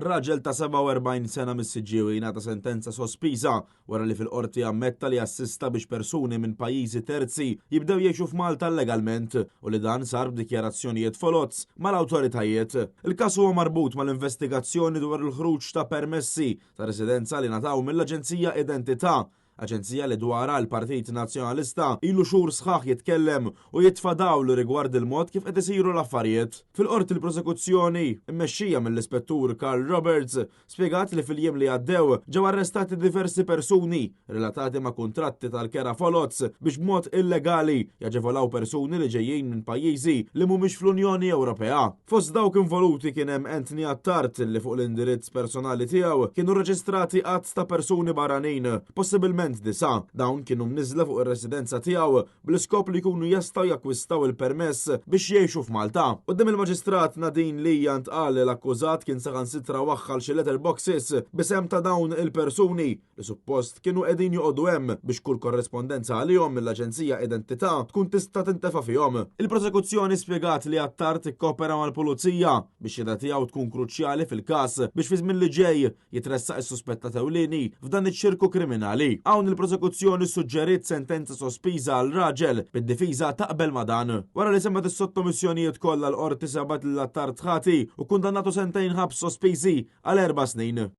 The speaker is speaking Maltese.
Raġel ta' 47 sena mis-Siġġiewi ngħata sentenza sospiża wara li fil-Qorti ammetta li assista biex persuni minn pajjiżi terzi jibdew jgħixu f'Malta llegalment u li dan sar b'dikjarazzjonijiet foloz mal-awtoritajiet. Il-każ huwa marbut mal-investigazzjoni dwar il-ħruġ ta' permessi ta' residenza li ngħataw mill-Aġenzija Identità, Aġenzija li dwarha l-Partit Nazzjonalista ilu xhur sħaħ jitkellem u jitfa' dawl rigward il-mod kif qed isiru l-affarijiet. Fil-Qorti l-Prosekuzzjoni, immexxija mill-Ispettur Karl Roberts, spjegat li fil-jiem li għaddew ġew arrestati diversi persuni relatati ma' kuntratti tal-kera foloz biex b'mod illegali jaġevolaw persuni li ġejjin minn pajjiżi li mhumiex fl-Unjoni Ewropea. Fost dawk involuti kien hemm Anthony Attard li fuq l-indirizz personali tiegħu kienu rreġistrati għadd ta' persuni barranin, possibilment disgħa. Dawn kienu mniżżla fuq ir-residenza tiegħu bl-iskop li jkunu jistgħu jakkwistaw il-permess biex jgħixu f'Malta. Quddiem il-Maġistrat Nadine Lia ntqal li l-akkużat kien saħansitra waħħal xi letter boxes b'isem ta' dawn il-persuni li suppost kienu qegħdin joqogħdu hemm biex kull korrespondenza għalihom mill-Aġenzija Identità tkun tista' tintefa' fihom. Il-Prosekuzzjoni spjegat li Attard ikkopera mal-Pulizija biex xhieda tiegħu tkun kruċjali fil-każ biex fi żmien li ġej jitressaq is-suspettat ewlieni f'dan iċ-ċirku kriminali. Hawn il-Prosekuzzjoni ssuġġeriet sentenza sospiża għal raġel, bid-difiża taqbel ma' dan. Wara li semgħet is-sottomissjonijiet kollha l-Qorti sabet lil Attard ħati u kkundannatu sentejn ħabs sospiżi għal erba' snin.